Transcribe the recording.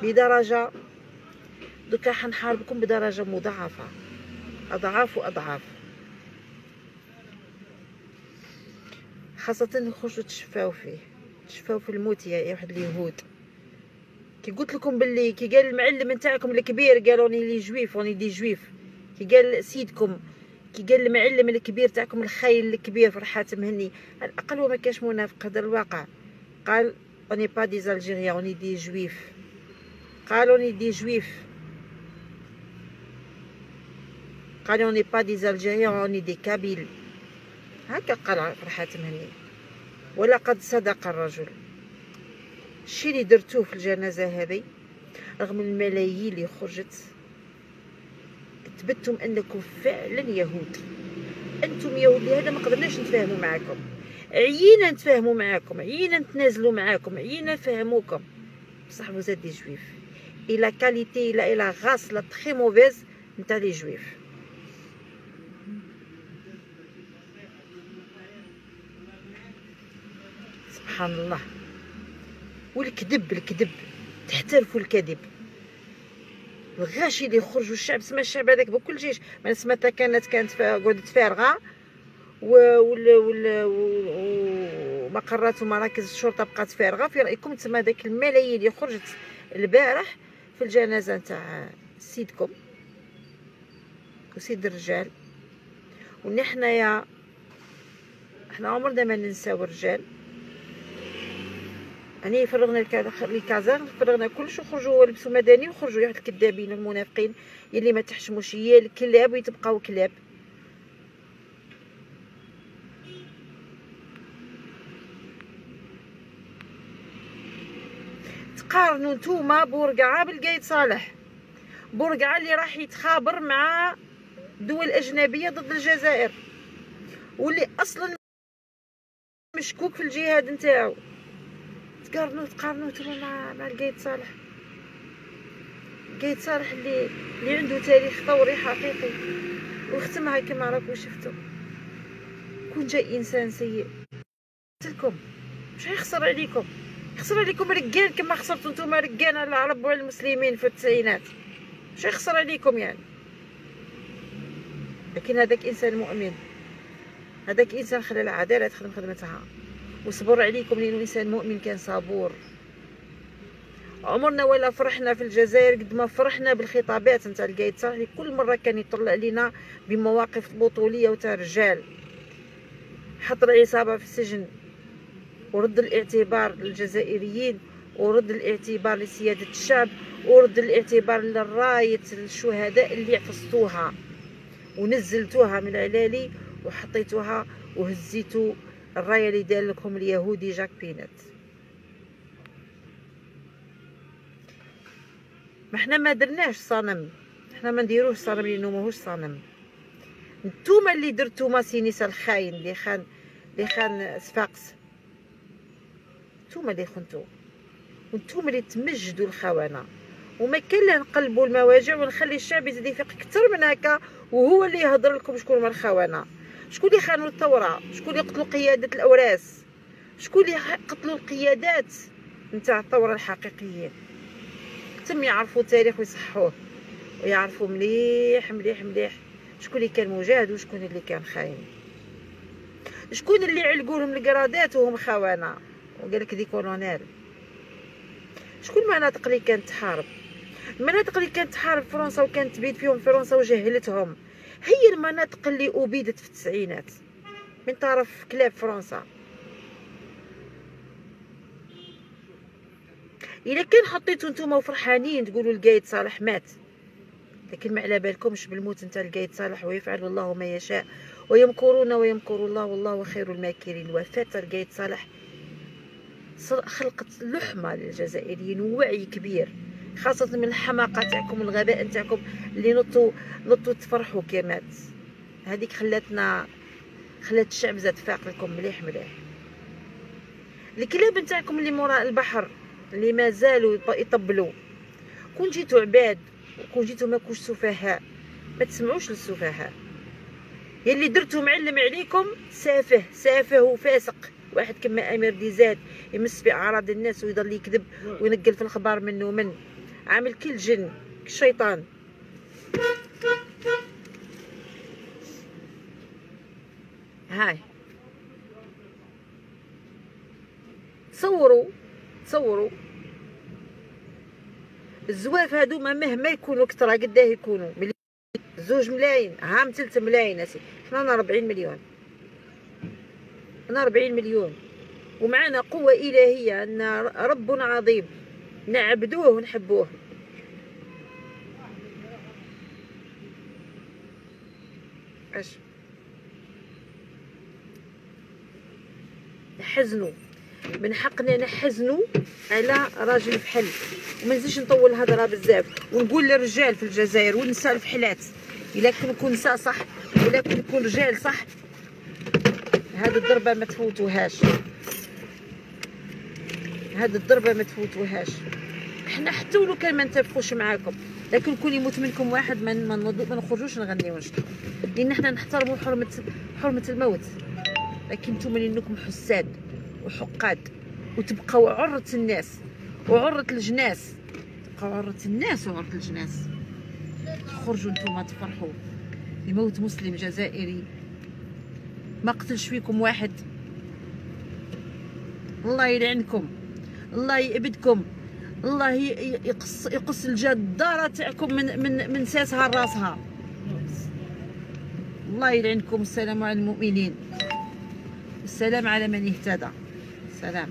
بدرجة، دوكا حنحاربكم بدرجة مضاعفه، اضعاف واضعاف، خاصة نخرجوا تشفاو فيه، تشفاو في الموت يا واحد اليهود. كي قلت لكم باللي كي قال المعلم نتاعكم الكبير قالوا on est les juifs، on est des juifs، كي قال سيدكم، كي قال المعلم الكبير تاعكم الخاين الكبير فرحات مهني، على الاقل هو ما كاش منافق، هذا الواقع. قال on n'est pas des Algériens، on est des juifs، قال on est des juifs، قال on n'est pas des Algériens، on est des Kabyles. هكا قال فرحات مهني، ولقد صدق الرجل. الشيء اللي درتوه في الجنازة هذه رغم الملايين اللي خرجت، اثبتتم انكم فعلا يهود، انتم يهود. لهذا ما قدرناش نتفاهموا معاكم، عيينا نتفاهموا معاكم، عيينا نتنازلوا معاكم، عيينا نفهموكم، بصح vous êtes des juifs et la qualité et la race la très mauvaise نتاع les juifs. سبحان الله. والكذب، الكذب، تحترفوا الكذب. الغاشي اللي يخرجوا الشعب، سما الشعب هذاك بكل جيش، ما سما كانت قعدت فارغة، ومقرات ومراكز الشرطة بقات فارغة. في رايكم تسمى داك الملايين اللي خرجت البارح في الجنازة نتاع سيدكم وسيد الرجال، ونحن يا احنا عمرنا ما ننساو الرجال. يعني فرغنا les casernes، فرغنا كلش، وخرجوا لبسوا مدني وخرجوا واحد الكذابين المنافقين يلي ما تحشموش، يا الكلاب ويتبقاو كلاب. تقارنوا نتوما بورقعه بالقايد صالح، بورقعه اللي راح يتخابر مع دول اجنبية ضد الجزائر، واللي اصلا مشكوك في الجهاد نتاعو. تقارنوا نتوما مع القايد صالح، القايد صالح اللي عنده تاريخ ثوري حقيقي وختمها كما راكم شفتوا. كون جاي انسان سيء قلت لكم مش يخسر عليكم، يخسر عليكم رجال كما خسرتوا نتوما رجال على العرب وعلى المسلمين في التسعينات، مش يخسر عليكم يعني. لكن هذاك انسان مؤمن، هذاك انسان خلى العدالة تخدم خدمتها وصبر عليكم، لانه انسان مؤمن كان صبور. عمرنا ولا فرحنا في الجزائر قد ما فرحنا بالخطابات نتاع القايد صالح اللي كل مرة كان يطلع علينا بمواقف بطوليه وتاع رجال. حط العصابة في السجن ورد الاعتبار للجزائريين، ورد الاعتبار لسياده الشعب، ورد الاعتبار للرايه الشهداء اللي عفصتوها ونزلتوها من العلالي وحطيتوها وهزيتو الراية اللي دار لكم اليهودي جاك بينات. ما حنا ما درناش صنم، حنا ما نديروش صنم لانه ماهوش صنم. نتوما اللي درتو ماسينيسا الخاين اللي خان صفاقس، نتوما اللي خنتو، وانتوما اللي تمجدوا الخونة. وما كان لا نقلبوا المواجع ونخلي الشعب يزيد يفيق اكثر من هكا، وهو اللي يهضر لكم شكون هما الخونة، شكون اللي خانوا الثورة، شكون اللي قتلوا قيادة الاوراس، شكون اللي قتلوا القيادات نتاع الثورة الحقيقيين. تم يعرفوا التاريخ ويصحوه ويعرفوا مليح مليح مليح شكون اللي كان مجاهد وشكون اللي كان خاين، شكون اللي علقوا لهم القرادات وهم خونه وقال لك des colonels، شكون المناطق اللي كانت تحارب، المناطق اللي كانت تحارب فرنسا وكانت تبيد فيهم فرنسا وجهلتهم، هي المناطق اللي أبيدت في التسعينات من طرف كلاب فرنسا. الا كان حطيتو نتوما وفرحانين تقولوا القايد صالح مات، لكن ما على بالكمش بالموت نتاع القايد صالح، ويفعل الله ما يشاء ويمكرون ويمكر الله والله خير الماكرين. وفاة القايد صالح خلقت لحمه للجزائريين ووعي كبير، خاصة من الحماقة تاعكم والغباء نتاعكم اللي نطوا تفرحوا كي مات. هذيك خلات الشعب زاد فاق لكم مليح مليح. الكلاب نتاعكم اللي موراء البحر اللي مازالوا يطبلوا، كون جيتو عباد وكون جيتو ماكوش سفهاء، ما تسمعوش للسفهاء. يلي درتو معلم عليكم سافه سافه وفاسق، واحد كما امير ديزاد يمس في اعراض الناس ويضل يكذب وينقل في الخبار منه ومن. عامل كل جن الشيطان. هاي تصوروا تصوروا الزواف هادوما مهما يكونوا كثرة قداه يكونوا، 2 ملايين عام 3 ملايين، حنا 40 مليون، حنا 40 مليون ومعنا قوة إلهية، أن رب عظيم نعبدوه ونحبوه. اش نحزنوا، من حقنا نحزنوا على راجل فحل. وما نزيدش نطول الهضرة بزاف، ونقول للرجال في الجزائر والنساء الفحلات، الا كنكون نساء صح ولا كنكون رجال صح، هاد الضربة ما تفوتوهاش، هاد الضربة ما تفوتوهاش. حنا حتى ولو كان ما نتفقوش معاكم، لكن كون يموت منكم واحد ما نخرجوش نغنيو ونشطحو، لان حنا نحترموا حرمه الموت. لكن نتوما لانكم حساد وحقاد وتبقاو عرة الناس وعرة الجناس، تبقاو عرة الناس وعرة الجناس. تخرجوا نتوما تفرحوا لموت مسلم جزائري ما قتلش فيكم واحد. الله يلعنكم، الله يأبدكم، الله يقص الجدارة تاعكم من ساسها لراسها. الله يلعنكم. السلام على المؤمنين، السلام على من اهتدى. سلام.